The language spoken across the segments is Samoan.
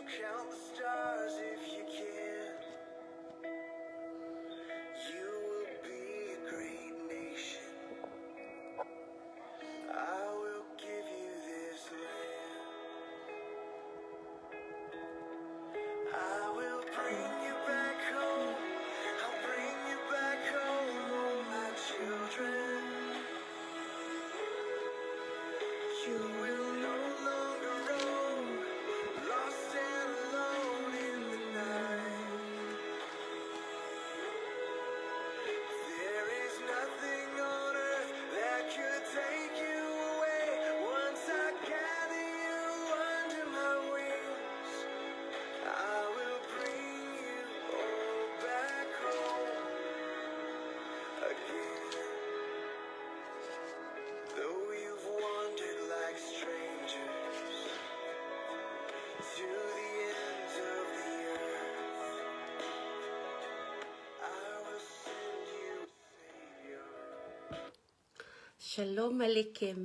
Count the stars if you can. You will be a great nation. I will give you this land. I will bring you back home. I'll bring you back home, all my children. You will no longer roam, lost and alone in the night. There is nothing on earth that could take you away. Once I gather you under my wings, I will bring you all back home again. Though you've wandered like strangers to the ends of the earth, I will send you a savior. Shalom Aleichem.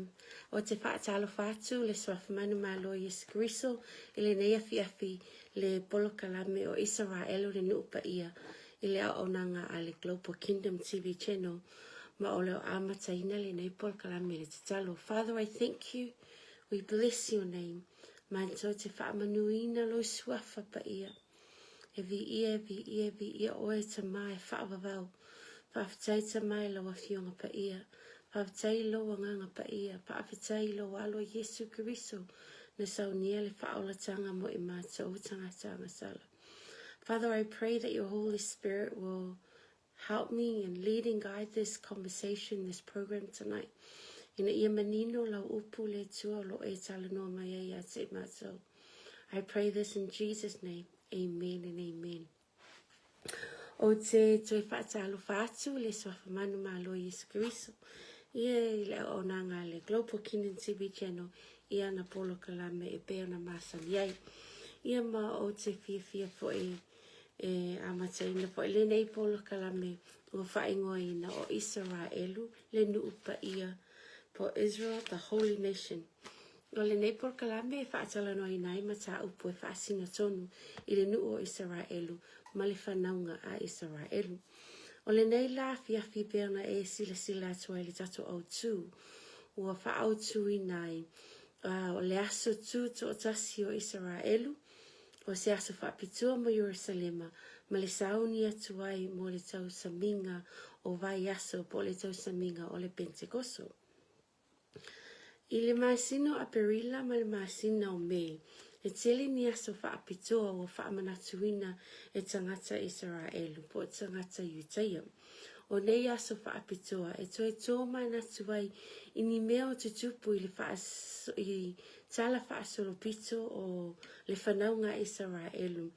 Ou te faatalofa atu le Suafa Manumalo Iesu Keriso i lenei afiafi le polokalame o Isaraelu le Nuu Paia i le auaunaga a le Global Kingdom TV Channel ma o lo o amataina lenei polokalame i le tatalo. Father, I thank you. We bless your name. Matou te faamanuina lou Suafa Paia. E viia, e viia, e viia oe e Tama e faavavau. Faafetai Tama i lau Afioga Paia. Faafetai i lou Agaga Paia. Faafetai i lou Alo Iesu Keriso na saunia le faaolatanga mo i matou tagata agasala. Father, I pray that your Holy Spirit will help me and lead and guide this conversation, this program tonight. Ina ia manino lau upu le Atua o lo o e talanoa mai ai ia te i matou. I pray this in Jesus' name. Amen and amen. Ou te toe faatalofa atu le Suafa Manumalo Iesu Keriso ia i le auaunaga a le Global Kingdom TV Channel i ana polokalame e pei ona masani ai. Ia ma ou te fiafia foi e amataina foi lenei polokalame ua faaigoaina o Isaraelu le nuu paia po Israel the Holy Nation. O lenei polokalame e faatalanoaina ai mataupu e faasino tonu i le nuu o Isaraelu ma le fanauga a Isaraelu. O lenei la afiafi pei ona e silasila atu ai i le tatou autū, ua faaautuina ai o le aso tū toatasi o Isaraelu, o se aso faapitoa mo Ierusalema ma le sauni atu ai mo le tausamiga o vaiaso po o le tausamiga o le Pentekoso. I le masina o Aperila ma le masina o Me, he tele ni aso faapitoa ua faamanatuina e tagata Isaraelu po o tagata Iutaia. O nei aso faapitoa e toe tōmanatu ai i ni mea o tutupu i le i tala faasolopito o le whanau a Isaraelu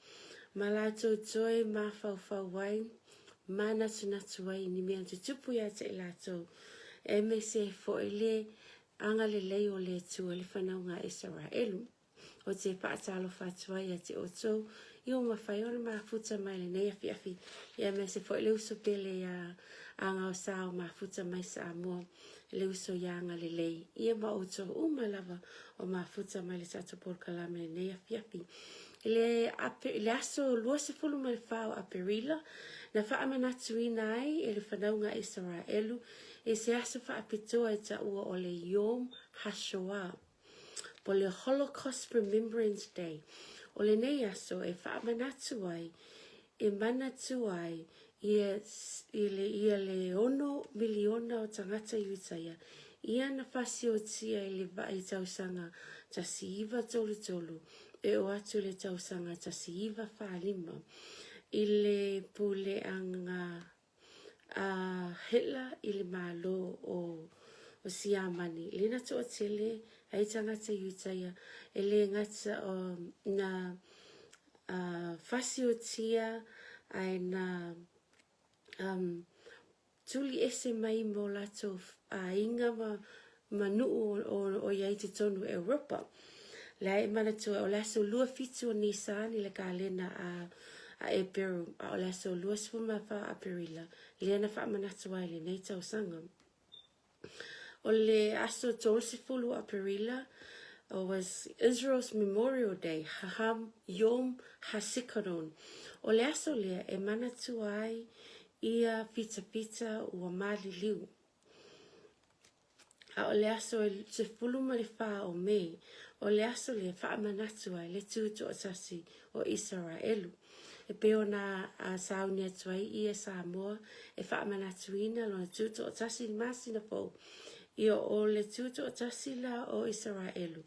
ma latou toe mafaufau ai, manatunatu ai i ni mea tutupu ia te i latou, aemaise foi le agalelei o le Atua i le whanau a Isaraelu. Ou te faatalofa atu ai ia te outou i ua mafai ona mafuta mai lenei afiafi, aemaise foi le uso pele ia Agaosa o mafuta mai Samoa, le uso ia Agalelei, ia ma outou uma lava o mafuta mai le tatou polokalame lenei afiafi. I le, i le aso 24 o Aperila, na faamanatuina ai e le fanauga a Isaraelu i se aso faapitoa e taua o le Yom HaShoah. Po le Holocaust Remembrance Day. O lenei aso e faamanatu ai, e manatu ai ia, i le, ia le ono miliona o tagata Iutaia ia na fasiotia i le vaai tausaga 1933 e oo atu i le tausaga 1945 i le puleaga a Hitler i le Malo o o Siamani, lena toatele ai tagata Iutaia e le gata o na fasiotia ae na um, tuli ese mai mo latou aiga ma ma nuu o i ai totonu o Europa. Lea e manatua o le aso 27 o Nisan i le kalena a a Eperu, a o le aso 24 o Aperila, lea na faamanatu ai lenei tausaga. O le aso 30 o Aperila, Was Israel's Memorial Day, Haham Yom HaZikaron. O le aso lea e manatua ai ia fitafita ua maliliu. A o le aso e 14 o Mei, o le aso lea e faamanatu ai le Tutoatasi o Isaraelu. E pei ona sauni atu ai ia Samoa e faamanatuina lona Tutoatasi i le masina fou. Ia o le Tutoatasi la o Isaraelu,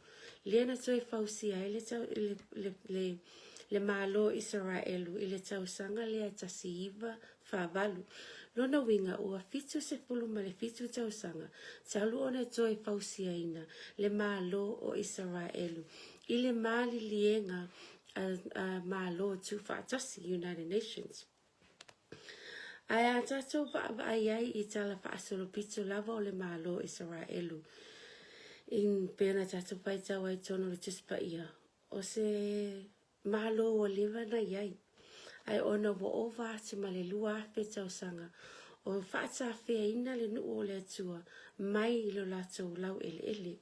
lea na toe fausia ai le, le, le, le, le Malo o Isaraelu i le tausaga lea e 1948. Lona uiga ua 77 tausaga talu ona toe fausiaina le Malo o Isaraelu i le maliliega a Malo Tuufaatasi, United Nations. Ae a tatou vaavaai ai i tala faasolopito lava o le Malo o Isaraelu, i pei ona tatou faitau ai i totonu o le Tusi Paia, o se Malo ua leva na i ai, ae ona ua ova atu ma le 2000 tausaga o faatafeaina le nuu o le Atua mai i lo latou laueleele.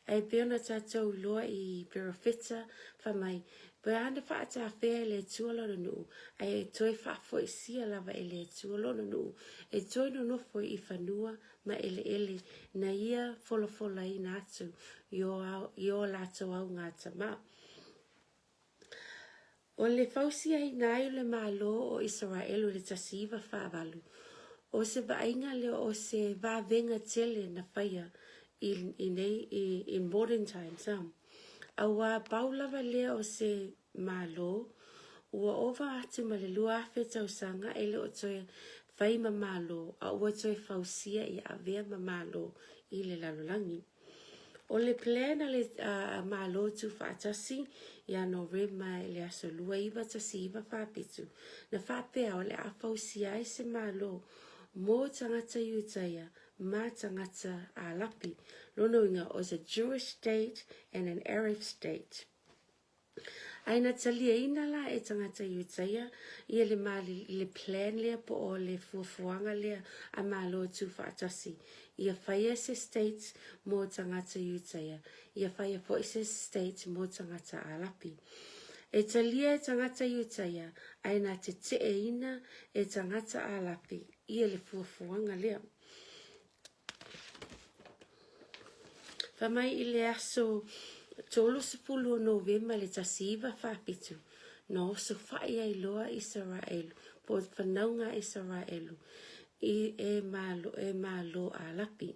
Ae pei ona tatou iloa i Perofeta, fai mai, Pe a na faatafea e le Atua lona nuu, ae e toe faafoisia lava e le Atua lona nuu e toe nonofo i fanua ma eleele na ia folafolaina atu i o latou augatama. O le fausiaina ai o le Malo o Isaraelu i le 1948, o se vaaiga lea o se vavega tele na faia i, i nei, i, in modern times, a. Auā pau lava lea o se Malo ua ova atu ma le 2000 tausaga e le o toe fai ma Malo, a ua toe fausia ia avea ma Malo i le lalolagi. O le plan a le Malo Tuufaatasi ia Novema i le aso 291947, na faapea o le a fausia ai se Malo mō tagata Iutaia ma tagata Ālapi, lona uiga o se Jewish state and an Arab state. Ae na taliaina la e tagata Iutaia ia le mali, le plan lea po o le fuafuaga lea a Malo Tuufaatasi, ia faia se state mo tagata Iutaia, ia faia foi se state mo tagata Arapi. E talia e tagata Iutaia, ae na teteeina e tagata Arapi ia le fuafuaga lea. Fai mai i le aso 30 o Novema i le 1947, na osofai ai loa Isaraelu, po o whanaunga Isaraelu, i e malo, e malo Arapi.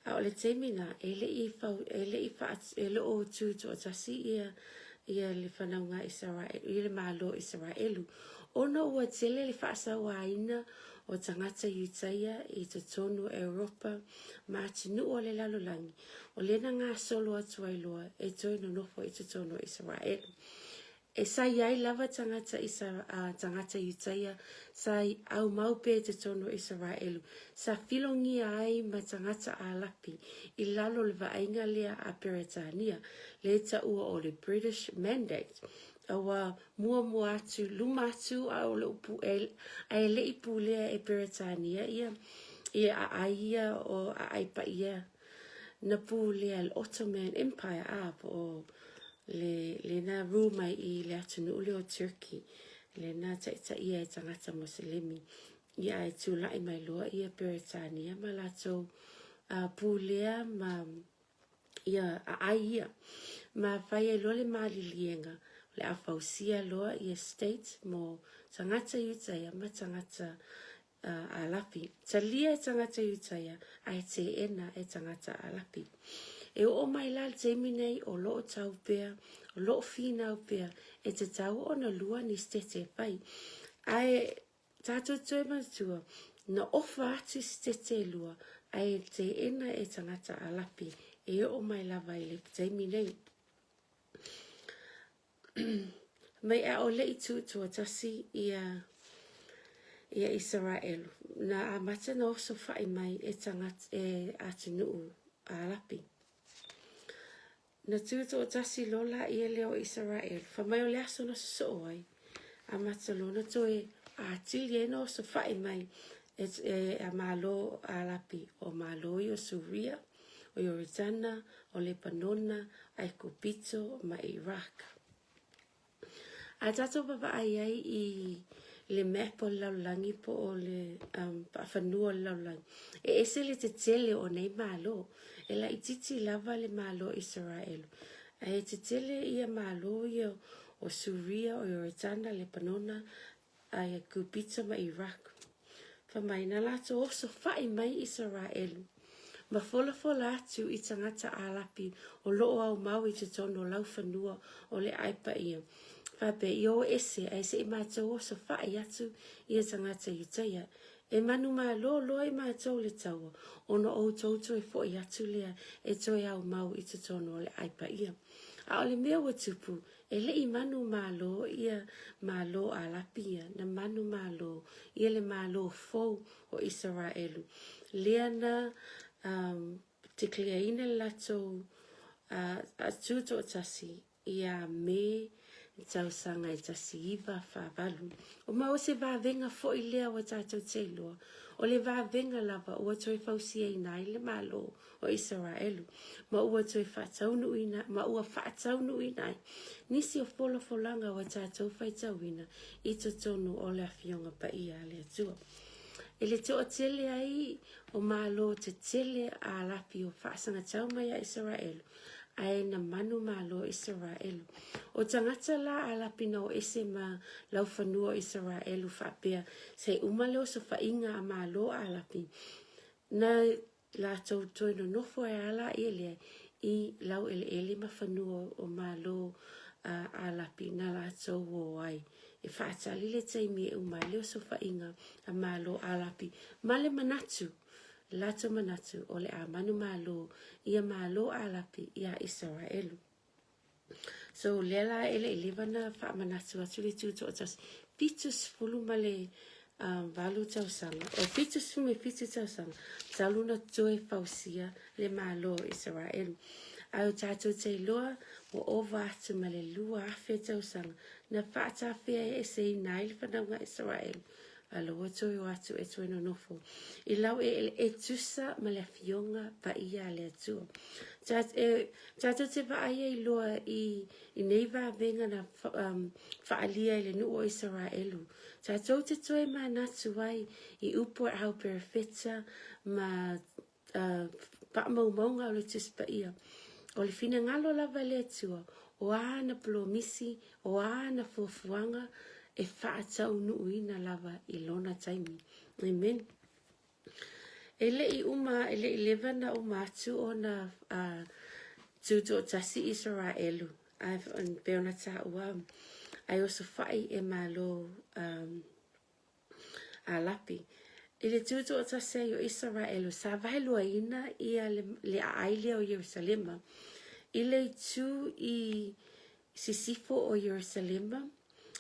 A o le taimi na, e le i fau, e le i wha, e le o tū toatasi ia, ia le whanaunga Isaraelu, ia le malo Isaraelu. Ona ua tele le whaasauāina o tagata Iutaia i totonu o Europa ma atunuu o le lalolagi, o lea na gasolo atu ai loa e toe nonofo i totonu o Isaraelu. E sa i ai lava tagata Isa, a, tagata Iutaia sa i aumau pea i totonu o Isaraelu, sa filogia ai ma tagata Alapi i lalo o le vaaiga lea a Peretania, lea e taua o le British Mandate. Aua muamua atu, luma atu a o le upu e, a e le i pulea e Peretania ia, ia aai ia o aai paia na pulea le Ottoman Empire a po o le, le na rule mai i le atunuu lea o Turkey, le na taitaia e tagata Moselemi. Ia ae tulai mai loa ia Peretania ma latou pulea ma ia aai ia. Ma fai ai loa le maliliega, o le a fausia loa ia state mo tagata Iutaia ma tagata Arapi. Talia e tagata Iutaia, ae teena e tagata Arapi. E oo mai la le taimi nei o loo tau pea, o loo finau pea, e tatau ona lua ni state e fai. Ae Tātou toe manatua, na ofa atu se tete e lua, ae teena e tagata Arapi e oo mai lava i le taimi nei. Mai a o leʻi tuutuatasi ia ia Isaraelu, na amata na osofaʻi mai e tagata e atunuu Arapi. Na tutoatasi loa laia lea o Isaraelu, fai mai o le aso na sosoo ai, amata loa na toe atili ai na osofaʻi mai e, e a Malo Arapi, o Malo ia o Suria, o Ioritana, o Lepanona, Aikupito ma Iraq. A tatou vavaai ai i le map o le lalolagi po o le um, paafanua o le lalolagi, e ese le tetele o nei malo. E laititi lava le malo o Isaraelu. Ae tetele ia malo ia o Suria, o Ioritana, Lepanona, Aikupito ma Iraq. Fai mai, na latou oso fa'i mai Isaraelu, ma folafola atu i tagata Alapi o loo aumau i totonu o laufanua o le ae paia, faapea, Ia o ese, ae se i matou oso fa'i atu ia tagata Iutaia. E manumalo loa i matou le taua, ona outou toe fo'i atu lea e toe aumau i totonu o le ae paia. A o le mea ua tupu, E le i manu malo ia Malo Alapi ia, na manu malo ia le Malo fou o Isaraelu, lea na um, declare-ina le latou uh, tutoatasi ia Me tausaga e 1948. O ma o se vavega foi lea ua tatou te iloa, o le vavega lava ua toe fausiaina ai le Malo o Isaraelu, ma ua toe faataunuuina, ma ua faataunuuina ai nisi o folafolaga ua tatou faitauina i totonu o le Afioga Paia a le Atua. E le toatele ai o malo tetele a lapi o faasagatau mai a Isaraelu, ae na manu malo Isaraelu. O tagata la a lapi na o ese ma laufanua o Isaraelu faapea, se uma le osofaiga a malo a lapi, na latou toe nonofo ai a laia lea i laueleele ma fanua o Malo a Alapi na latou o ai e faatali le taimi e uma ai le osofaiga a Malo Alapi ma le manatu latou manatu o le a manumalo ia Malo Alapi iā Isaraelu. So lea la e le i leva na faamanatu atu le tutoatasi, 70 ma le 8 tausaga, o 77 tausaga talu na toe fausia le Malo o Isaraelu. Ae o tatou te iloa ua ova atu ma le 2,000 tausaga na faatafea eseina ai le fanauga a Isaraelu a la ua toe o atu e toe nonofo i lau eleele e tusa ma le afioga paia a le Atua. Tatou te vaai ai loa i, i nei vavega na um, faaalia i le nuu o Isaraelu. Tatou te toe manatu ai i upu a au perofeta ma uh, faamaumauga o le Tusi Paia. O le finagalo lava le Atua, o āna polomisi, o āna fuafuaga e faataunuuina lava i lona taimi. Amen. E le i uma, e le i leva na uma atu ona uh, tutoatasi Isaraelu, ae pei ona taua, ae osofai e malo um, a lapi. I le tutoatasi ai o Isaraelu, sa vaeluaina ia le, le aai lea o Ierusalema. I le itu i sisifo o Ierusalema,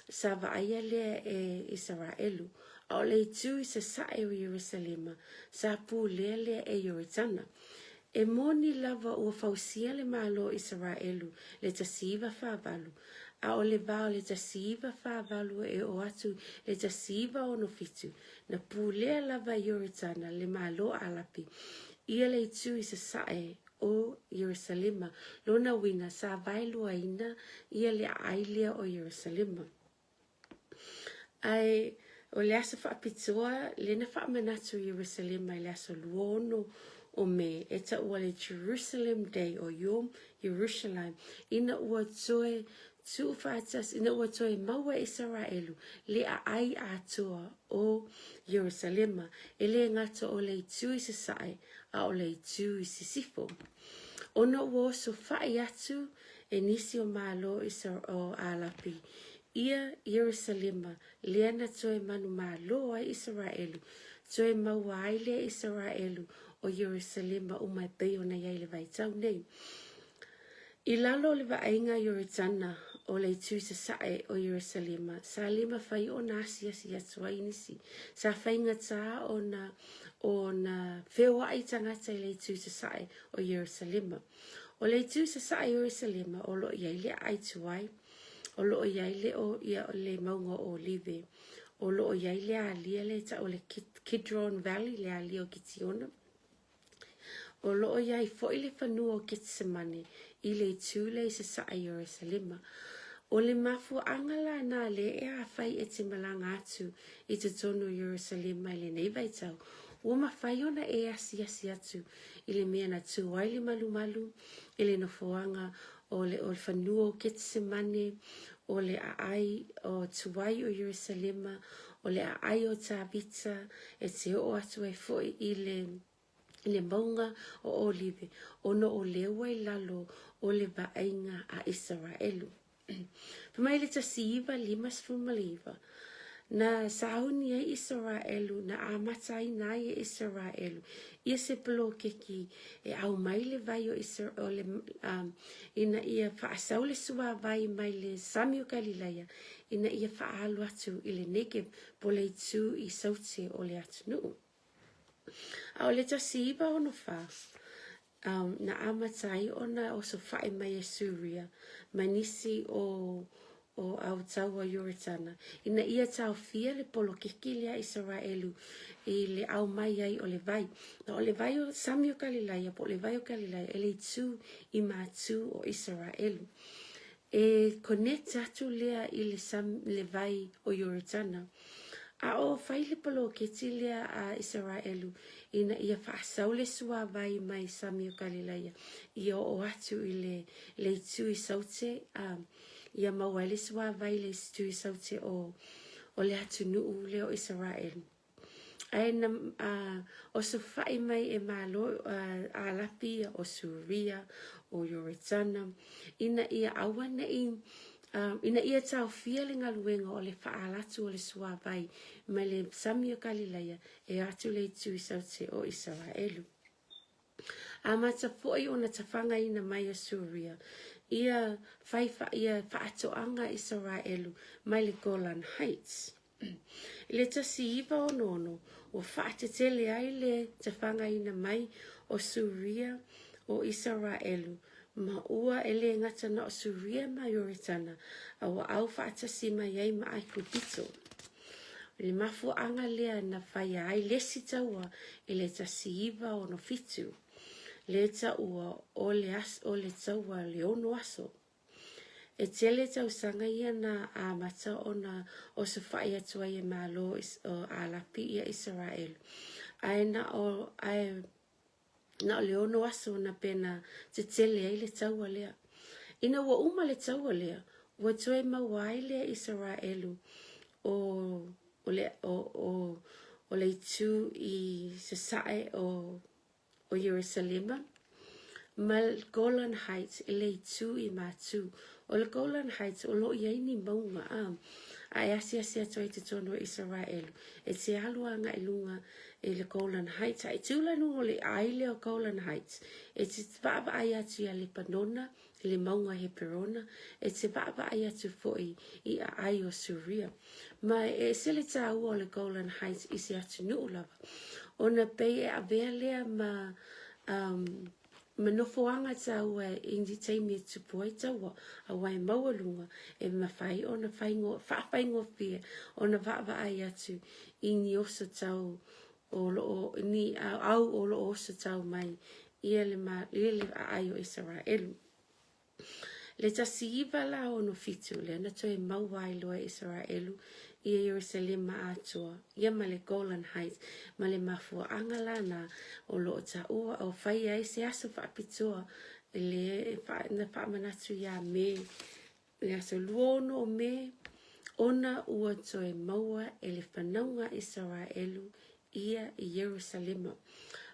sa vaaia lea e Isaraelu, a o le itu i sasae o Ierusalema, sa pulea lea e Ioritana. E moni lava ua fausia le Malo o Isaraelu le 1948, a o le vā o le 1948 e oo atu le 1967, na pulea lava e Ioritana le Malo Alapi ia le itu i sasae o Ierusalema, lona uiga sa vaeluaina ia le aai lea o Ierusalema. Ae o le aso faapitoa lea na faamanatu i Ierusalema i le aso 26 o Me, e taua le Jerusalem Day o Yom Yerushalayim, ina ua toe tuufaatasi, ina ua toe maua e Isaraelu le aai atoa o Ierusalema, e le gata o le itu i sasae, a o le itu i sisifo. Ona ua oso fa'i atu e nisi o Malo o Alapi ia Ierusalema lea na toe manumalo ai Isaraelu, toe maua ai lea Isaraelu o Ierusalema uma e pei ona i ai le vaitau nei. I lalo o le vaaiga a Ioritana o le itu i sasae o Ierusalema, sa le mafai ona asiasi atu ai nisi. Sa faigata ona ona feoai tagata i le itu i sasae o Ierusalema. O le itu i sasae o Ierusalema o lo o i ai le aai tuai, o lo o i ai le, o, ia, le mauga o Olive, o lo o i ai le alia le tau o le Kidron Valley, le alia o Kitiona. O lo o i ai foi le fanua o Ketesemane i le itu lea i sasae i Ierusalema. O le mafuaaga la na lea e afai e te malaga atu i totonu o Ierusalema i lenei vaitau, ua mafai ona e asiasi atu i le mea na tu ai le malumalu i le nofoaga o le, o le fanua o Ketesemane, o le aai o tuai o Ierusalema, o le aai o Tavita, e te oo atu ai foi i le i le mauga o Olive, ona o lea ua i lalo o le vaaiga a Isaraelu. Fai mai le 1959, na sauni ai Isaraelu, na amataina ai e Isaraelu ia se poloketi e aumai le vai o Isra, o le, um, ina ia faasau le suavai mai le sami o Kalilaia, ina ia faaalu atu i le Negev po le itu i saute o le atunuu. A o le 1964, um, na amata ai ona osofaʻi mai e Suria ma nisi o o au taua Ioritana, ina ia taofia le polokiki lea Isaraelu i le au mai ai o le vai. Na o le vai o Sami o Kalilaia po o le vai o Kalilaia e le itu i matū o Isaraelu. E connect atu lea i le, sam, le vai o Ioritana. A o fai le poloketi lea a Isaraelu ina ia faasau le suavai mai Sami o Kalilaia ia oo atu i le, le itu i Saute, a ia maua ai le suavai i le itu i Saute o, o le atunuu lea o Isaraelu. Ae na osofaʻi mai e Malo Ālapi ia o Suria, o Ioritana, ina ia aua neʻi, ina ia taofia le galuega o le faaala atu o le suavai mai le Sami o Kalilaia e atu le itu i Saute o Isaraelu. Amata foi ona tafagaina mai o Suria ia fai ia faatoaga Isaraelu mai le Golan Heights. I le 1966, ua faatetele ai le tafagaina mai o Suria o Isaraelu ma ua e le gata na o Suria ma Ioritana a ua au faatasi mai ai ma Aikupito. O le mafuaaga lea na faia ai le isi taua i le 1967, le taua o le, o le taua le ono aso. E tele tausaga ia na amata ona osofaʻi atu ai e Malo o Alapi ia Isaraelu. Ae na o, ae na o le ono aso na pena tetele ai le taua lea. Ina ua uma le taua lea, ua toe maua ai lea Isaraelu o, o le, o, o, o le itu i sasae o o Ierusalema, ma Golan Heights i le itu i Matū. O le Golan Heights o lo o i ai ni mauga a, a e asiasi atu ai i totonu o Isaraelu, e te alu agai i luga i le Golan Heights, a e tū la i luga o le ʻai lea o Golan Heights, e te vaavaai atu iā Lepanona, i le mauga Heperona, e te vaavaai atu foi i aai o Suria. Ma e ese le tāua o le Golan Heights i se atunuu lava, ona pei e avea lea ma, um, ma nofoaga tāua i ni taimi e tupu ai taua, aua e maualuga e mafai ona faingo, faafaigofie ona vaavaai atu i ni oso tau o lo o, ni au o lo o oso tau mai ia le, ma, ia le aai o Isaraelu. Le 1967 lea na toe maua ai loa e Isaraelu ia Ierusalema atoa, ia ma le Golan Heights, ma le mafuaaga lana o lo o taua o fai ai se aso faapitoa le na faamanatu iā Me le aso 26 o Me, ona ua toe maua e le whanauga Isaraelu ia i Ierusalema.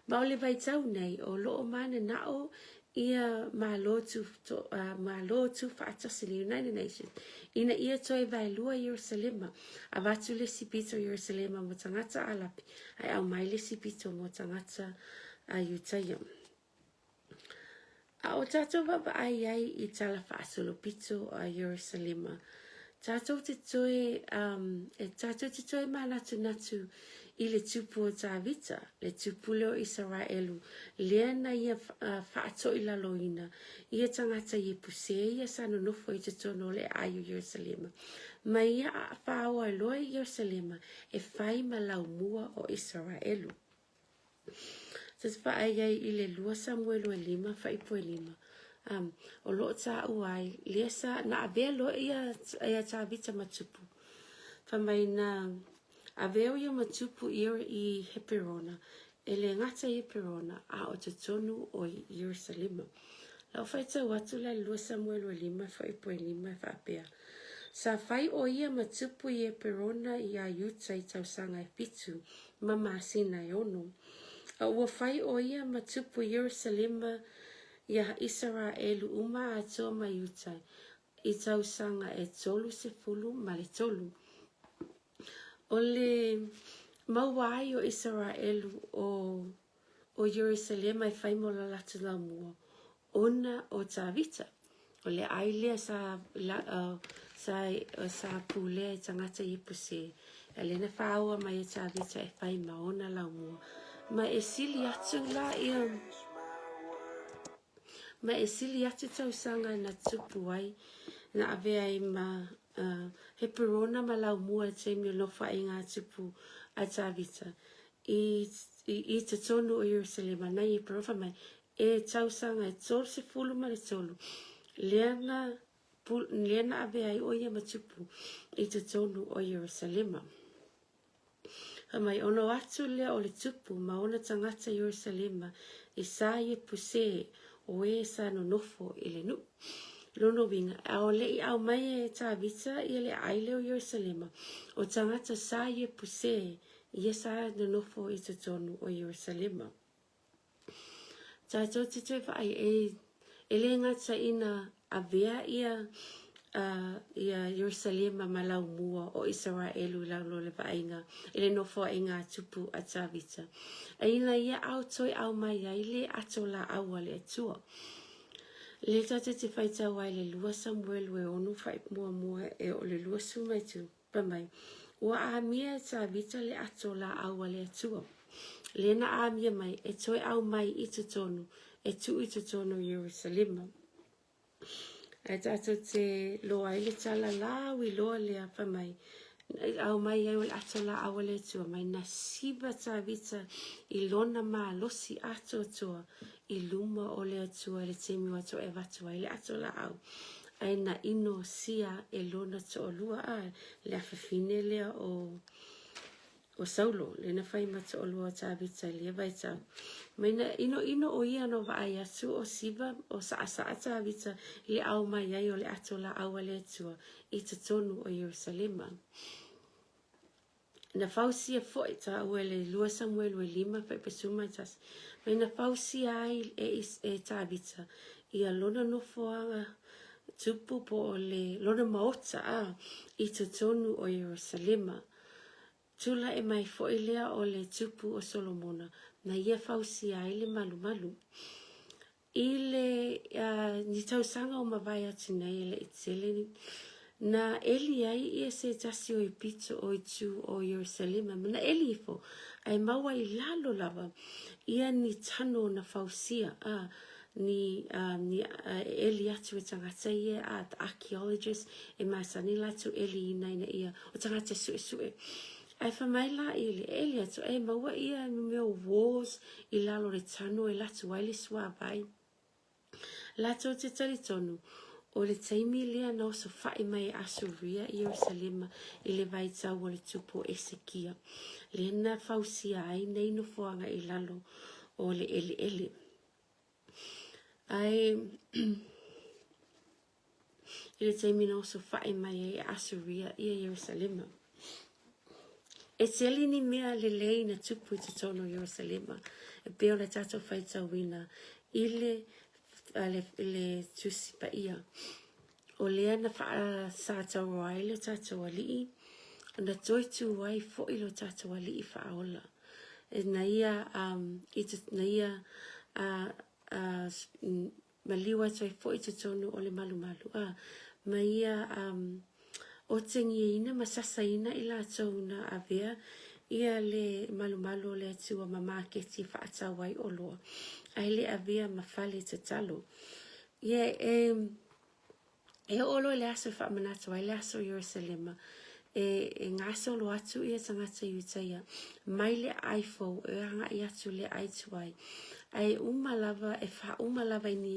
Ma o le vaitau nei, o lo o mananao ia Malo tu, to, uh, Malo Tufaatasi, le United Nations, ina ia toe vaelua Ierusalema, avatu le isi pito Ierusalema mo tagata Alapi, ae aumai le isi pito mo tagata a Iutaia. A o tātou vaavaai ai i tala faasolopito a Ierusalema, tātou te toe, um, e tātou te toe mānatunatu i le tupu o Tāvita, le tupule o Isaraelu, lea na ia uh, faatoilaloina ia tagata Iepuse ia sa nonofo i totonu o le aai o Ierusalema. Ma ia faaoa loa i Ierusalema e fai ma laumua o Isaraelu. Sa te vaai ai i le 2 Samuelu e 5 fuaipue 5, um, o lo o taua ai, lea sa, na avea loa ia, ia Tavita ma tupu. Fai mai na avea o ia ma tupu i, i Heperona, e le gata i Heperona, a o totonu o Ierusalema. Lau faitau atu la i le 2 Samuelu e 5 fuaipue 5 e faapea, Sa fai ʻo ia ma tupu i Eperona iā Iuta i tausaga e fitu ma masina e ono. A ua fai ʻo ia ma tupu i Ierusalema iā Isaraelu uma atoa ma Iuta i tausaga e 33. ʻO le maua ai o Isaraelu o ʻo Ierusalema e fai mo la latou laumua, ona o Tavita. O le ʻai lea sa, la, uh, sa, uh, sa pulea e tagata Iepuse, a lea na whaaoa mai e Tavita e whai ma ona laumua. Ma e sili atu la ia, ma e sili atu tausaga na tupu ai, na avea ai ma uh, Heperona ma laumua le taimi o nofoaiga a tupu a Tavita. I, i, i totonu o Ierusalema, na Heperona whai mai, e tausaga e 33, lea na, lea na avea ai ʻo ia ma tupu i totonu o Ierusalema. Fai mai, ona o atu lea o le tupu ma ona tagata i Ierusalema i sa Iepuse o e sa nonofo i le nuʻu. Lona uiga, a o le i aumai e Tavita ia le aai lea o Ierusalema, o tagata sa Iepuse ia sa nonofo i totonu o Ierusalema. Tātou te toe vaai e, e le gata ina avea ia, uh, ia Ierusalema ma laumua o Isaraelu i lalo o le vaaiga i le nofoaiga a tupu a Tavita. A ina ia ao toe ao mai ai le ato laau a le Atua. Le tātou te whaitau ai le lua Samuelu e ono whai muamua e o le lua sumaitu. Fai mai, Ua āmia e Tāvita le ato lāʻau a le Atua. Lea na āmia mai, e toe ʻau mai i totonu, e tuu i totonu o Ierusalema. Ae tātou te loa ai le tala lāui loa lea, fai mai, ʻau mai ai o le ato lāʻau a le Atua, mai na siva Tāvita i lona malosi atoatoa i luma o le Atua i le taimi ua toe avatu ai le ato lāʻau, ae na ino sia e lona toʻalua a le afafine lea o o Saulo, le na fai ma toʻalua o Tavita i lea vaitau. Mai na inoino ʻo ia no vaai atu ʻo Siva o saʻasaʻa Tavita i le ao mai ai o le ato lāʻau a le Atua i totonu o Ierusalema. Na fausia foi tāua e le 2 Samuelu e 5 fuaipesuma e tasi. Mai na fausia ai e, e Tavita ia lona nofoaga tupu po o le lona maota a i totonu o Ierusalema. Tulaʻi mai foi lea o le tupu o Solomona na ia fausia ai le malumalu. I le uh, ni tausaga o mavae atu nei e leʻi tele ni, na ʻeli ai ia se tasi o i pito o i tū o Ierusalema, ma na ʻeli ifo, a e maua i lalo lava ia ni tano na fausia, a ni, uh, ni uh, e ʻeli atu e tagata ia, a the archaeologists, e masani latou ʻeli ina ina ia, o tagata suʻesuʻe. Ae fai mai la i le ʻeli atu, e maua ia mea o walls i lalo o le tano e latu ai le suāwai. Latou te talitonu, o le taimi lea na osofaʻi mai e Asuria i Ierusalema i le vaitau o le tupu o Esekia, lea na fausia ai nei nofoaga i lalo o le ʻeleʻele. Ae i le taimi na osofaʻi mai ai e Asuria ia Ierusalema. E tele ni mea lelei na tupu i totonu o Ierusalema, e pei ona tatou faitauina i le, le, le Tusi Paia. O lea na faasatauroa ai le tatou Alii, na toe tū ai foi lo tatou Alii faaola. E na ia, um, i, na ia uh, uh, Maliu atu ai foi totonu o le malumalu, a ma ia um, otegiaina ma sasaina i latou na avea ia le malumalu o le Atua ma maketi e faatau ai oloa, ae le avea ma fale tatalo. Ia e, e oo loa i le aso e faamanatu ai le aso i Ierusalema, E, e gasolo atu ia tagata Iutaia mai le aai fou e agai atu le aai tuai, ae uma lava, e faauma lava i ni,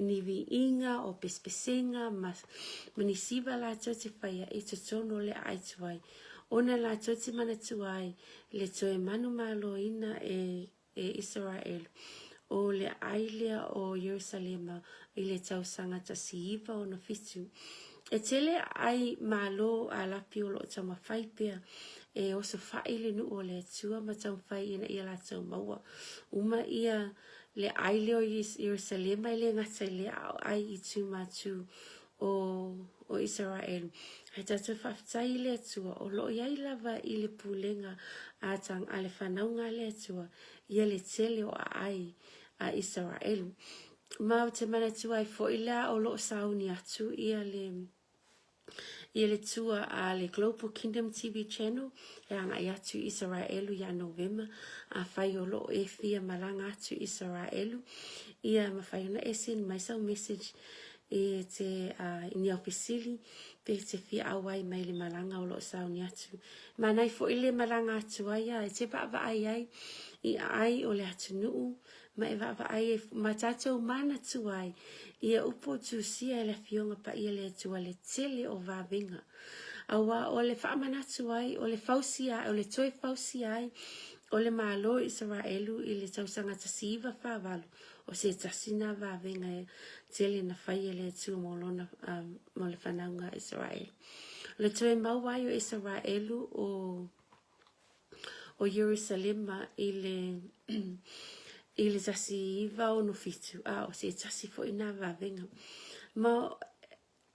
i ni viiga o pesepesega ma, ma ni siva latou te faia i totonu o le aai tuai, ona latou te manatua ai le toe manumaloina e, e Isaraelu, o le aai lea o Ierusalema i le tausaga 1967. E tele aai malo a lapi o lo o taumafai pea e osofai le nuu o le Atua ma taumafai ina ia latou maua uma ia le aai lea o Ierusalema e le gata i lea a o aai i tu o, o Isaraelu. Ae tatou faafetai i le Atua o lo o i ai lava i le pulega a, tang, a le fanauga a le Atua ia le tele o aai a Isaraelu. Ma ou te manatua ai foi la o lo o sauni atu ia le ia le tua a le Global Kingdom TV Channel e agai atu i Isaraelu ia Novema. Afai o lo o e fia malaga atu i Isaraelu, ia mafai ona e send mai sau message e te uh, i ni au fesili pe te fia auai mai le malaga o lo o sauni atu. Manai foi le malaga atu ai a e te vaavaai ai i aai o le atunuu ma e vaavaai ai ma tatou manatua ai ia upu o tusia e le Afioga Paia le Atua le tele o vavega. Auā o le faamanatu ai, o le fausia ai, o le toe fausia ai o le Malo o Isaraelu i le tausaga 1948, o se tasi na vavega e tele na fai e le Atua mo lona, um, mo le fanauga a Isaraelu. O le toe maua ai o Isaraelu o o Ierusalema i le i le 1967, a o se tasi foi na vavega. Ma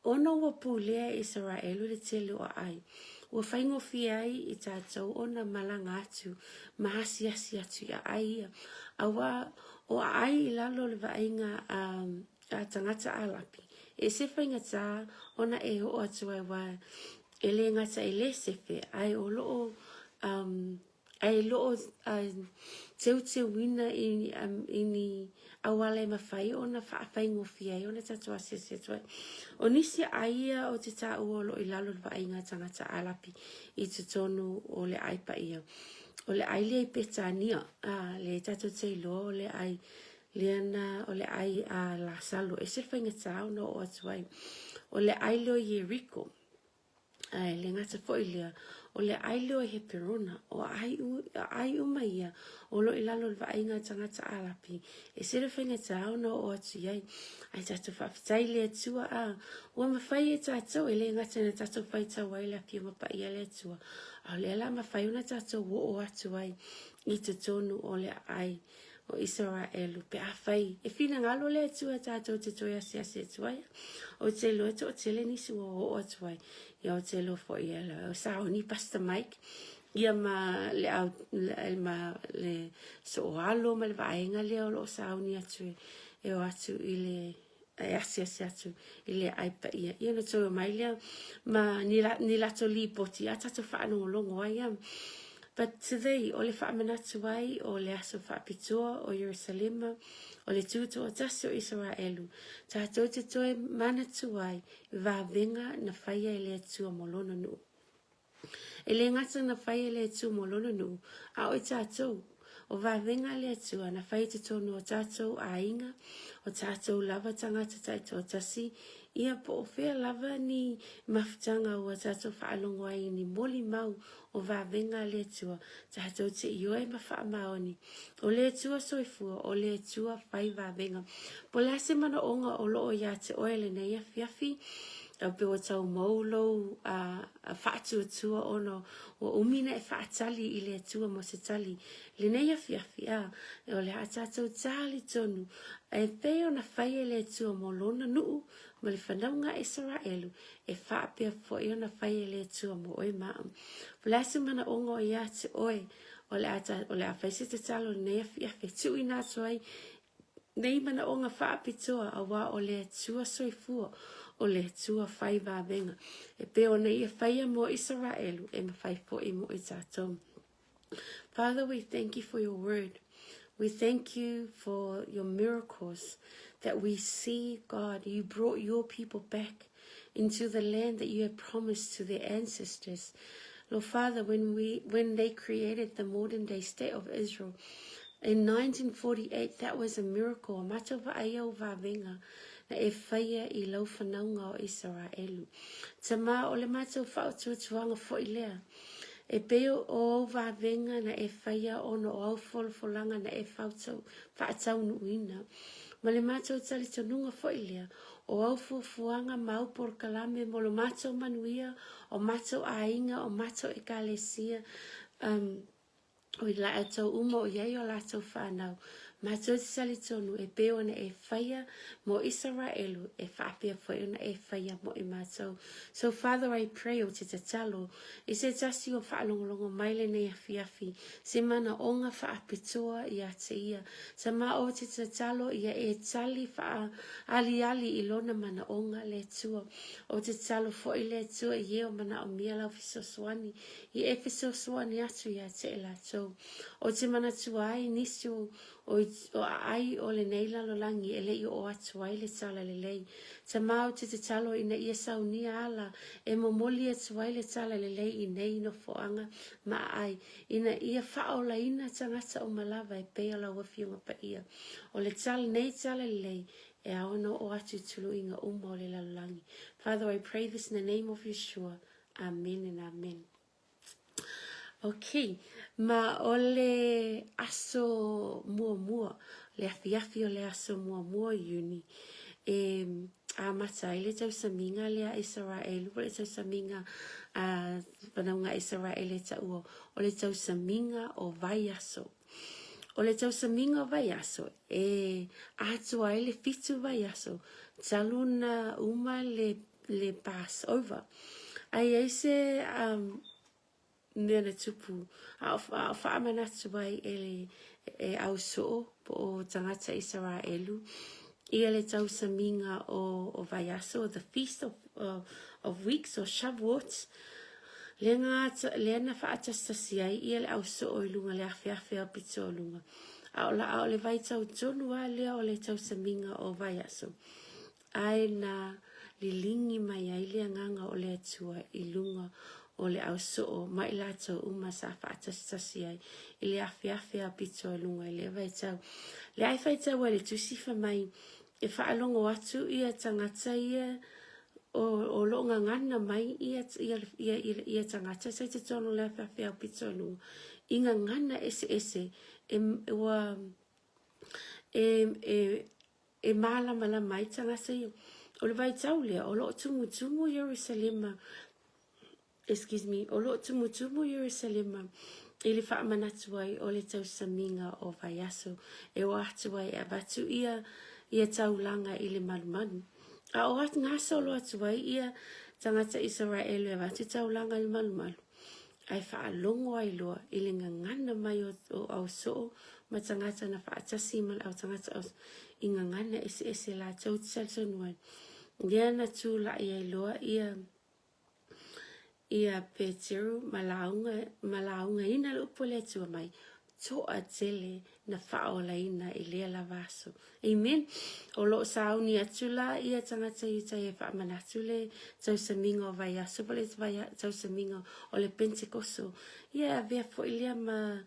ona ua pulea e Isaraelu le tele o aai, ua faigofie ai i tatou ona malaga atu ma asiasi atu i aai ia. Auā o aai i lalo o le vaaiga a, a tagata Alapi, e ese faigata ona e oo atu ai aua e le gata e le sefe, ae o lo o um, ae lo o uh, teuteuina i, um, i ni auala e mafai ona faafaigofie ai ona tatou asiasi atu ai. O nisi aai ia o te taua o lo o i lalo o le vaaiga a tagata Alapi i totonu o le aai paia. O le aai lea i Petania, a, le tatou te iloa o le aai lea na, o le aai a Lasalo, ese le faigata ona oo atu ai. O le aai lea o Ieriko, Ae le gata foi i lea, o le aai lea o Heperona, o aai uma ia o lo o i lalo o le vaaiga a tagata Arapi, e ese le faigata ona oo atu i ai. Ae tatou faafetai i le Atua, a ua mafai e tatou, e le gata ina tatou faitau ai le Afioga Paia a le Atua, a o lea la mafai ona tatou oo atu ai i totonu o le aai o Isaraelu pe afai e finagalo le Atua tatou te toe asiasi atu ai. Ou te iloa e toatele nisi ua oo atu ai. Ia ou te iloa foi e o sauni Pastor Mike ia ma le au ma le sooalo ma le vaega lea o lo o sauni atu e o atu i le e asiasi atu i le aai paia. Ia ona toe omai lea ma ni, la, ni latou lipoti a tatou faalogologo ai a. But today, o le faamanatu ai o le aso faapitoa o Ierusalema, o le tutoatasi o Isaraelu, tatou te toe manatu ai i vavega na faia e le Atua mo lona nuu. E le gata na fai e le Atua mo lona nuu, a o i tatou. O vavega a le Atua na fai i totonu o tatou aiga, o tatou lava tagata taitoatasi, ia po o fea lava ni mafutaga ua tatou faalogo ai i ni molimau o vavega a le Atua, tatou te ioe ma faamaoni. O le Atua soifua, o le Atua fai vavega. Po o le a se manaoga o lo o iā te oe lenei afiafi, pe ua tau mou lou a, a faatuatua ona ua umi na e faatali i le Atua mo se tali. Lenei afiafi, a, o le a tatou tali tonu, e pei ona fai e le Atua mo lona nuu ma le fanauga a Isaraelu, e faapea foi ona fai e le Atua mo oe ma au. O le a se manaoga o iā te oe, o le a, o le a fai se tatalo lenei afiafi e tuuina atu ai nei manaoga faapitoa auā o le Atua soifua, o le Atua fai vavega. E pei ona ia faia mo Isaraelu, e mafai foi mo i tatou. Father, we thank you for your word. We thank you for your miracles that we see, God. You brought your people back. into the land that you have promised to their ancestors. Lord Father, when, we, when they created the modern day state of Israel, in 1948, that was a miracle. Matou vaaia au vavenga na e faia i lau whanaunga o Isaraelu. Tama o le matou whaotuatuanga foi lea. E pei o au vavenga na e faia ona o au folafolanga na e fautau, faataunuuina. Ma le matou talitonuga foi lea, o au fuafuaga ma au polokalame mo lo matou manuia, o matou aiga, o matou ekalesia, um, o i latou uma o i ai o latou whanau, matou te talitonu e pei ona e faia mo Isaraelu e faapea foi ona e faia mo i matou. So Father, I pray o te tatalo i se tasi o faalogologo mai lenei afiafi, se manaoga faapitoa ia te ia, Tama o te tatalo ia e tali whaaliali i lona manaoga le Atua. O te tatalo foi le Atua i e o manaomia lau fesoasoani, i e fesoasoani atu ia te i latou. O te manatua ai nisi o, o, o aai o lenei lalolagi e le i oo atu ai le tala lelei. Tama o te tatalo ina ia saunia ala e momoli atu ai le tala lelei i nei nofoaga ma aai, ina ia faaolaina tagata uma lava e pei o lau Afioga Paia. O le tala nei tala lelei e ao ona oo atu i tuluiga uma o le lalolagi. Father, I pray this in the name of Yeshua. Amen and amen. Okay, ma o le aso muamua, le afiafi o le aso muamua o Iuni, e amata ai le tausamiga lea a Isaraelu, po o le tausamiga a fanauga a Isaraele e taua o le tausamiga o vaiaso. O le tausamiga o vaiaso e atoa ai le fitu vaiaso talu na uma le, le Passover. A i ai se um, mea na tupu, a o, a o faamanatu ai e le e au soo po o tagata Isaraelu ia le tausamiga o, o vaiaso, the feast of, of, of weeks or Shavuot, lea na, lea na faatasitasi ai ia le au soo i luga le afeafe aupito o luga. A o, la, a o le vaitau tonu lava lea o le tausamiga o vaiaso. Ae na liligi mai ai le Agaga o le Atua i luga o le au soo ma i latou uma sa faatasitasi ai i le afeafe aupito i luga i lea vaitau. Lea e faitau ai le tusi fai mai e faalogo atu ia tagata ia o, o loo gagana mai ia, ia, ia, ia, ia tagata sa i totonu o le afeafe aupito i luga i gagana eseese e, ua e, e, e mālamalama ai tagata ia. O le vaitau lea, o loo tumutumu Ierusalema, excuse me, o loo tumutumu Ierusalema i le faamanatu ai o le tausamiga o vaiaso e o atu ai e avatu ia ia taulaga i le malumalu. A o gasolo atu ai ia tagata Isaraelu e avatu taulaga i le malumalu, ae faalogo ai loa i le gagana mai o, o au soo ma tagata na faatasi ma le au tagata au i gagana eseese latou te talitonu ai. Lea na tulai ai loa ia ia Peteru ma lauga ma laugaina le upu a le Atua mai, toatele na faaolaina i lea lava aso. Amen. O lo o sauni atu la ia tagata Iutaia e faamanatu le tausamiga o vaiaso po o le tausamiga o le Pentekoso. Ia e avea foi lea ma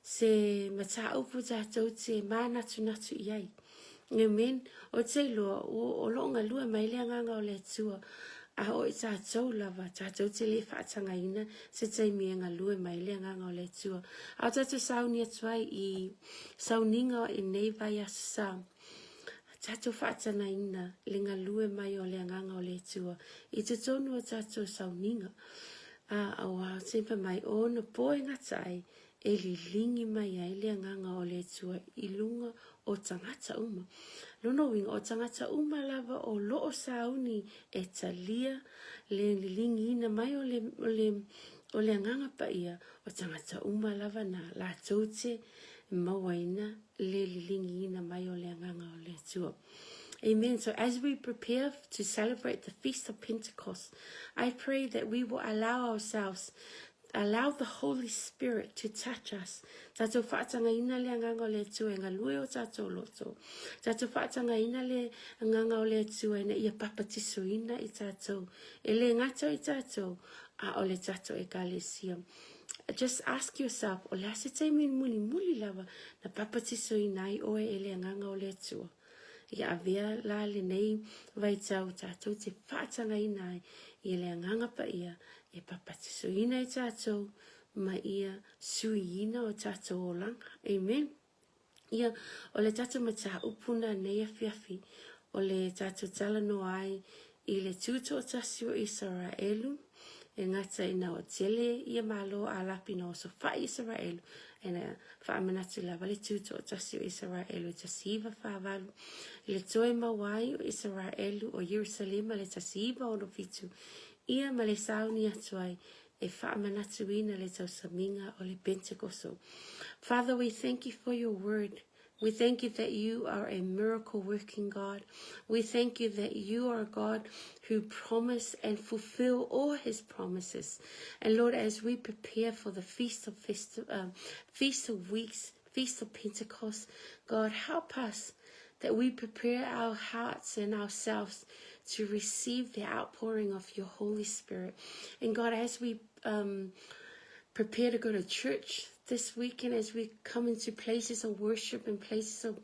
se mataupu tatou te mānatunatu i ai. Amen. O te iloa, o lo o galue mai le Agaga o le Atua, a o i tatou lava, tatou te le faatagaina se taimi e galue mai le Agaga o le Atua. A o tatou sauni atu ai i sauniga i nei vaiaso sa, tatou faatagaina le galue mai o le Agaga o le Atua i totonu o tatou sauniga. A, auā, o te fai mai, o ona po e gata ai, e liligi mai ai le Agaga o le Atua i luga o tagata uma. Lona uiga, o tagata uma lava o lo o sauni e talia le liligiina mai o le, o le, o le Agaga Paia, o tagata uma lava na latou te mauaina le liligiina mai o le Agaga o le Atua. Amen. So as we prepare to celebrate the Feast of Pentecost, I pray that we will allow ourselves Allow the Holy Spirit to touch us. Tātou whaatagaina le Agaga o le Atua e galue o tātou loto. Tātou whaatagaina le Agaga o le Atua ina ia papatisoina i tātou. E le gata i tātou, a o le tātou ekalesia. Just ask yourself, o le a se taimi mulimuli lava na papatisoina ai oe e le Agaga o le Atua. Ia avea la lenei vaitau tātou te whaatagaina ai i le Agaga Paia e papatisoina i tātou ma ia suiina o tātou olaga. Amen. Ia, o le tātou mataupu na nei afiafi, o le tātou talanoa ai i le tūtoatasi o Isaraelu, e gata ina o tele ia malo a lapi na oso whai Isaraelu, e na faamanatu lava le tūtoatasi o Isaraelu i 1948, i le toe mau ai o Isaraelu o Ierusalema le 1967, ia ma le sauni atu ai e faamanatuina le tausamiga o le Pentekoso. Father, we thank you for your word. We thank you that you are a miracle working God. We thank you that you are a God who promise and fulfill all his promises. And Lord, as we prepare for the feast of festi- feast of weeks, feast of Pentecost, God, help us that we prepare our hearts and ourselves to receive the outpouring of your Holy Spirit. And God, as we prepare to go to church this weekend, as we come into places of worship and places of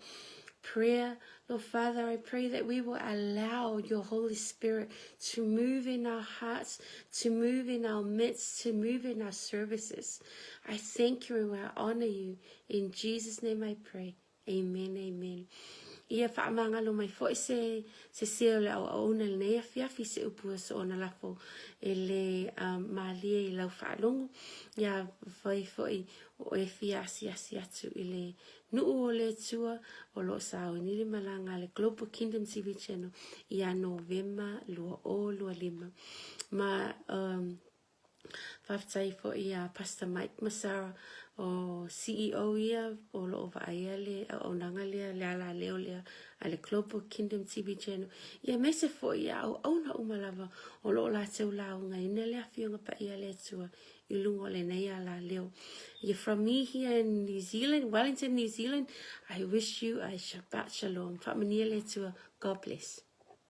prayer, Lord Father, I pray that we will allow your Holy Spirit to move in our hearts, to move in our midst, to move in our services. I thank you and I honor you. In Jesus' name I pray. Amen, amen. Ia faamagalo mai foi se se se o le auauna i lenei afiafi se upu e soona lafo e le um, malie i lau faalogo. Ia fai foi o e fia asiasi atu i le nuu o le Atua o lo o sauni le malaga a le Global Kingdom TV Channel ia Novema 2025. Ma um, Faafetai foi iā Pastor Mike Masara, o CEO ia o lo o vaaia le auaunaga lea, le alaleo lea a le Global Kingdom TV Channel, ia aemaise foi i auauna uma lava o lo o latou laugaina le Afioga Paia a le Atua i luga o lenei alaleo. Ia from me here in New Zealand, Wellington, New Zealand, I wish you a Shabbat Shalom. Faamanuia le Atua. God bless.